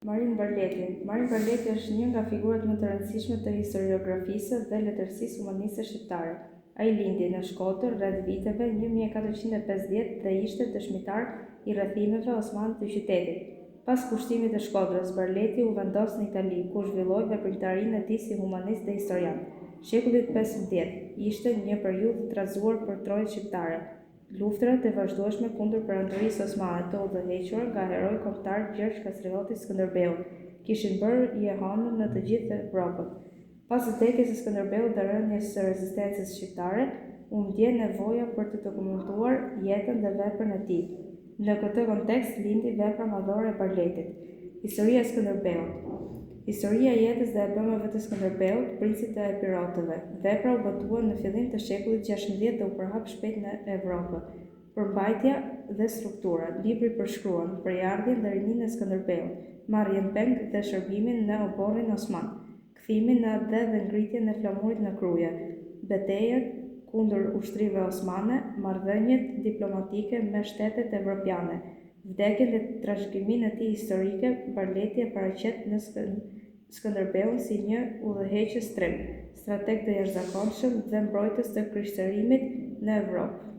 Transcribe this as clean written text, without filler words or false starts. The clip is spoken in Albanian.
Marin Barleti Marin Barleti është një nga figurat më të rëndësishme të historiografisë dhe letërsisë humaniste shqiptare. Ai lindi në Shkodër rreth viteve 1450 dhe ishte dëshmitar i rrethimeve osmane të qytetit. Pas pushtimit të Shkodrës, Barleti u vendos në Itali, ku zhvilloi veprimtarinë e tij si humanist dhe historian. Shekulli XV ishte një periudhë e trazuar për trojet shqiptare. Luftërat e vazhdueshme kundër Perandorisë Osmane, të udhëhequra nga heroi kombëtar Gjergj Kastrioti Skënderbeu, kishin bërë jehonë në të gjithë Evropën. Pas vdekjes së Skënderbeut dhe rënies së rezistencës shqiptare, u ndje nevoja për të dokumentuar jetën dhe veprën e tij. Në këtë kontekst lindi vepra madhore e Barletit, Historia e Skënderbeut. Historia e jetës dhe e bëmave të Skënderbeut, princit të Epirotëve. Vepra u botua në fillim të shekullit 16 dhe u përhap shpejt në Evropë. Përmbajtja dhe struktura. Libri përshkruan prejardhjen dhe rininë e Skënderbeut, marrjen peng dhe shërbimin në oborrin osman, kthimin në atdhe dhe ngritjen e flamurit në Krujë, betejën kundër ushtrive osmane, marrëdhëniet diplomatike me shtetet evropiane, vdekjen dhe trashëgiminë e tij historike. Barleti e paraqet në Skënderbeun si një udhëheqës trim, strateg të jashtëzakonshëm dhe mbrojtës të krishterimit në Evropë.